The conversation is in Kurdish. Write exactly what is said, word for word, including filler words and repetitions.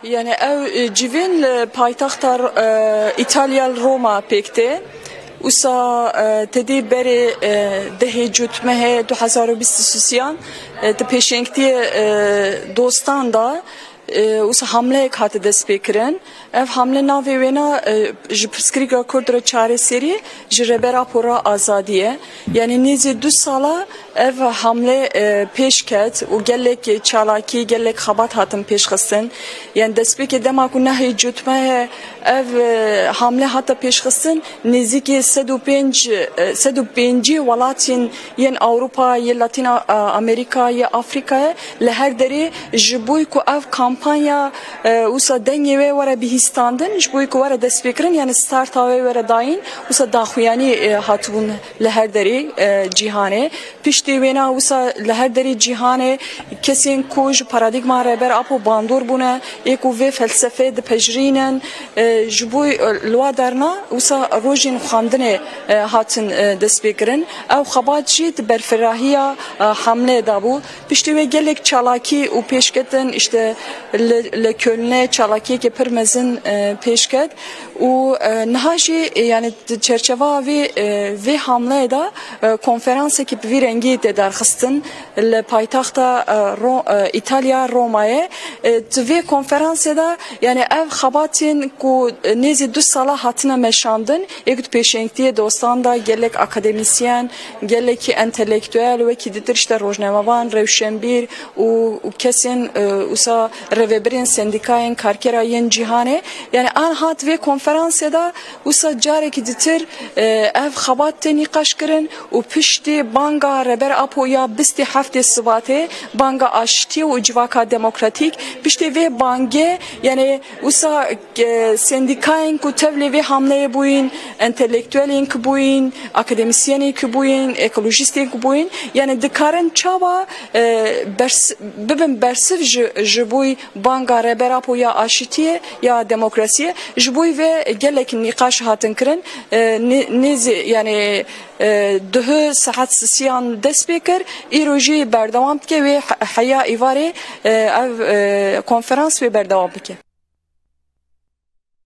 Yani ew e, civîn li paytexta e, Îtalya li Roma pêk tê. Wisa e, tedê berê e, dehê cotmehê du hezar û bîst û sisiyan e, di pêşengtiyê e, dostan de e, wisa hamleyek hate destpêkirin. Ev hamle navê wêna e, ji pirsgirêka Kurd re çareserî, ji Rêber Apo re azadî ye. Yani nêzî du sala ev hamle e, pêş ket û gelek çalakî, gelek xebat hatin pêşxistin. Yani destpêkê dema ku nehê cotmehê ev e, hamle hate pêşxistin, nêzîkî sed û pênc, e, sed û pêncî welatên yên Ewropa, yên Latîna e, Amerîka, yên Afrîkayê li her derê ji bo ku ev kampanya e, wisa dengê wê were bihîstandin, ji bo ku were destpêkirin, yani starta wê were dayîn, wisa daxuyanî e, hatibûn li her derê e, cîhanê. Piştî wêna wisa li her derê cîhanê kesên ku ji paradîgma Rêber Apo bandor bûne, ê ku vê felsefeyê dipejirînin, e, ji bo e, li wa derna wisa rojên xwendinê e, hatin e, destpêkirin. Ew xebat jî di berfirahiya e, hamleyê de bû. Piştî wê gelek çalakî û pêşketin, işte li, li Kölnê çalakiyeke pir mezin e, pêşket û e, niha jî e, yani di çerçeva vê e, vê hamleyê de e, konferansekî bi vî rengî tê derxistin li paytexta e, Ro- e, Îtalya, Romayê. E, di vê konferansê de yani ev xebatên ku e, nêzî du sala hatine meşandin, ê ku di pêşengtiyê dostan de gelek akademisyen, gelekî entelektuel, wekî ditir işte rojnamevan, rewşenbîr û, û kesên e, wisa rêvebirên sendîkayên karkera yên cîhanê. Yani an hat vê konferansê de wisa carekî ditir e, ev xebat tê nîqaş kirin û piştî banga Rêber Apo ya bîst û heftê Sibatê, banga aştiyê û civaka demokratîk, piştî vê bangê yani wisa e, sendîkayên ku tevlê vê hamleyê bûyîn, entelektuelên ku bûyîn, akademisyenên ku bûyîn, ekolojistên ku bûyîn, yani dikarin çawa e, bers, bibin bersiv ji, ji bo banga Rêber Apo ya aşitiyê, ya demokrasiyê, ji bo vê gelek nîqaş hatin kirin, e, nê- nêzî, yani e, duhê saet sisiyan dest pê kir, îro jî berdewam dike, wê he- heya îvarê e, ev e, konferans wê berdewam bike.